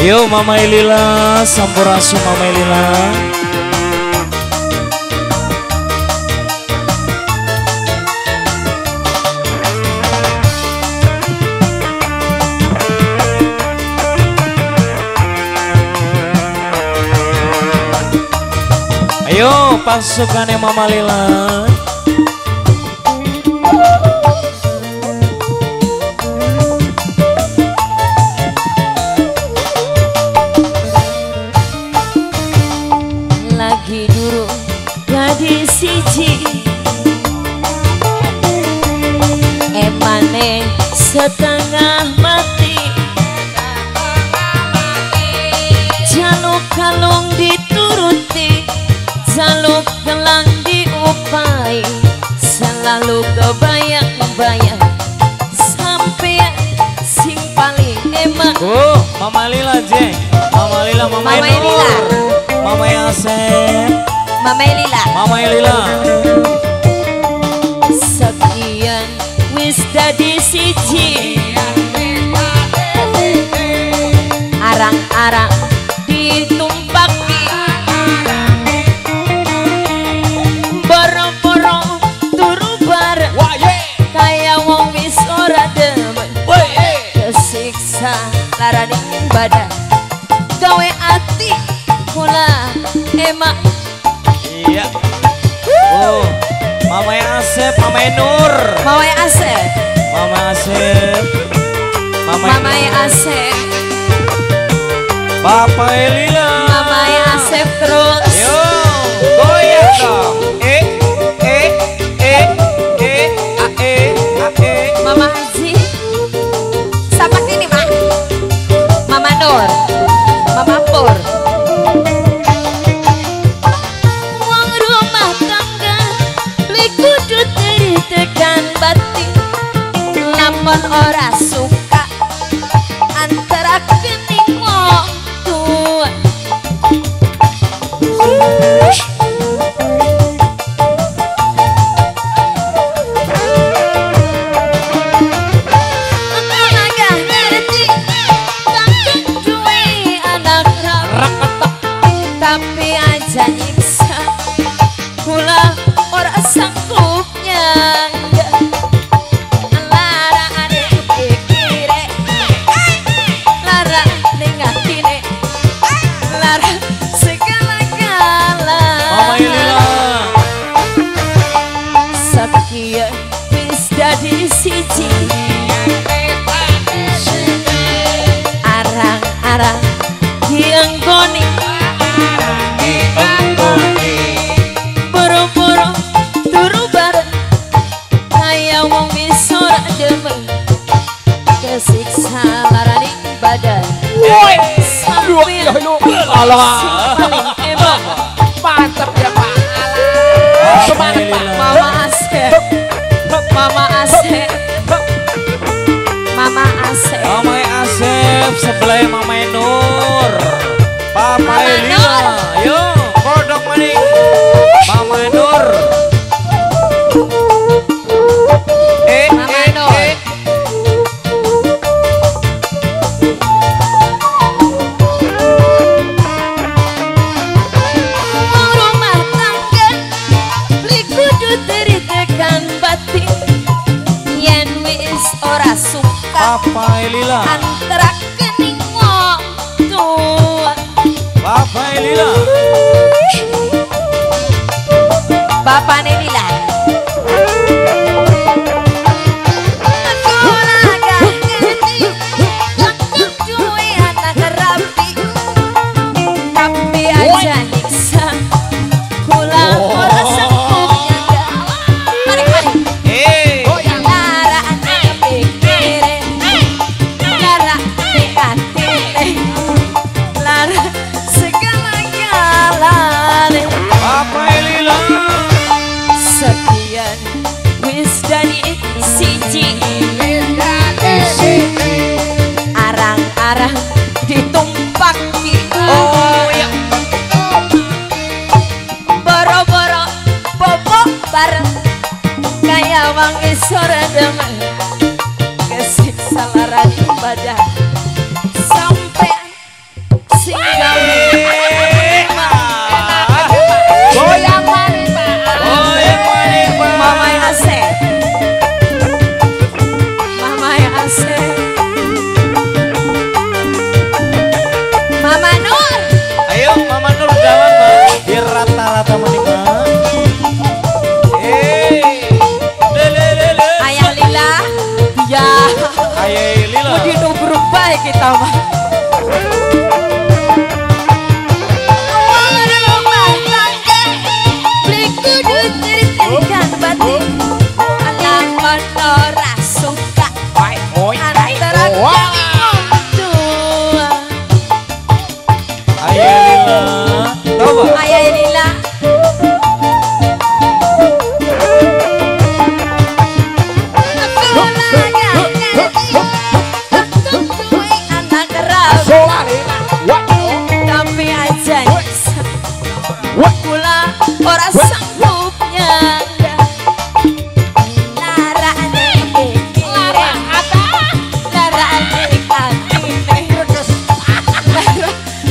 Yo Mama Lila, sampurasun Mama Lila. Ayo pasukannya Mama Lila. Lagi dulu gadis siji, emane setengah mati, jaluk kalung dituruti, jaluk gelang diupai, selalu kebayang-bayang sampai sing paling emak. Oh, Mama Lila jeng, Mama Lila, Mama Lila, Mama Yasep, Mama Lila, Mama Lila. Sekian wis dadi siji, arang-arang ditumpaki, boro-boro turu bareng kaya wong wis ora demen, kesiksa larane badan, gawe ati kula emak. Iya. Oh, Mama Asep, Mama Nur, Mama Asep, Mama Asep, Mama Asep, Papa Elila, Mama Asep terus. Yo, goyang dong. E E E E A E A E. Mama Haji, siapa sini Mak? Mama Nur, Mama Pur. Wong rumah tangga beli kudu tekan batin, lamun ora suka antara kening wong tua. Aku ngerti kakek duwe anak rapi, tapi aja nyiksa kula ora sanggup nyangga. Lara ane pikire, lara ning atine, lara segala-gala. Mama Lila. Sekian wis dadi siji, arang-arang dienggoni, boro-boro turu bareng kaya wong wis ora demen, kesiksa larane badan. Woi, sampai alah, paling emak. Mantap ya Pak. Semangat Pak. Mama Asep, Mama Asep, Mama Asep, Mama Asep sebelah Mama Nur, Papa Mama Elila. Nur. Yo, kodok maning. Mama Nur. Eh, Mama eh, Nur. eh. Wong rumah tangga beli kudu tekan batin, yen wis ora suka Papa Elila, antara kening wong tua. Papa Elila. Bapak Lila. Aku lagak ngerti aku duwe anak rapi, tapi aja nyiksa kula ora sanggup nyangga. Mari mari. Eh, Lara ane pikire, lara ning atine, lara segala-galane. Papa Elila. Sekian wis dadi siji, arang-arang ditumpaki, Oh ya, boro-boro bobok bareng kaya wong wis ora demen, kesiksa larane badan, sampean kita mah. Wong rumah tangga beli kudu tertekan batin. Lamun ora suka antara tua. Ayah Lila, Ayah Lila. Tapi aja kula ora sanggup nyangga. Larane iki larane atine lara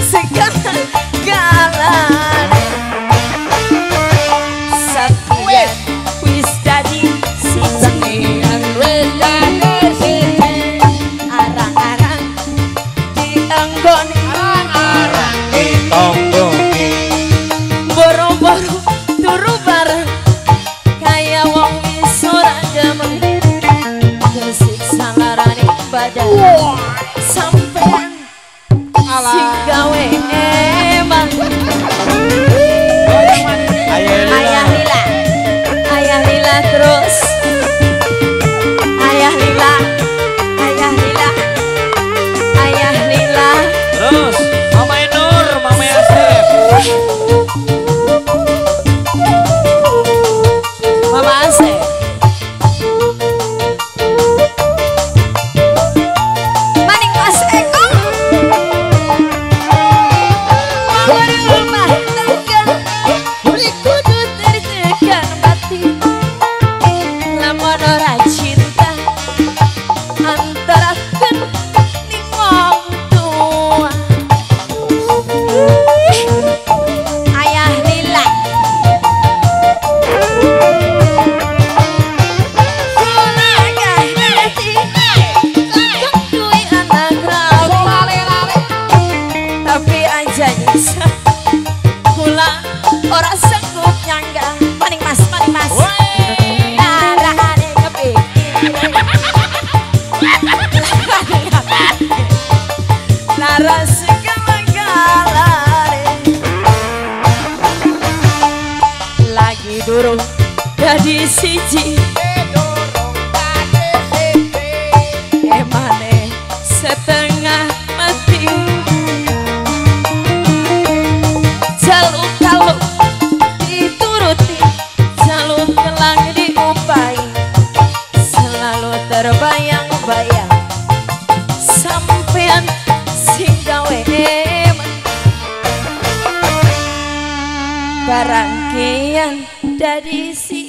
segala-galane. Satian wis dadi siji, arang-arang dianggone, boro-boro turu bareng kaya wong wis ora demen. Kesiksa larane badan sampean sing gawe eman. Ayah Lila, Ayah Lila terus. Ayah Lila, Ayah Lila, Ayah Lila terus. Mama Nur, Mama Asep, Mama Asep. Maning Mas Eko. Mama rumah tangga beli kudu tertekan batin. Lamun ora cinta antara ning wong tua. Ayah Lila, kula gak ngerti kok duwe anak rabi, tapi aja nyiksa kula ora sanggup nyangga. Maning Mas, maning Mas. Larane kepikir, lara segala-galane. Lagi durung dadi siji, emane setengah mati. Jaluk kaluk dituruti, jaluk kelang diupai, selalu terbayang-bayang sampean sing gawe eman. Barang kian dadi siji.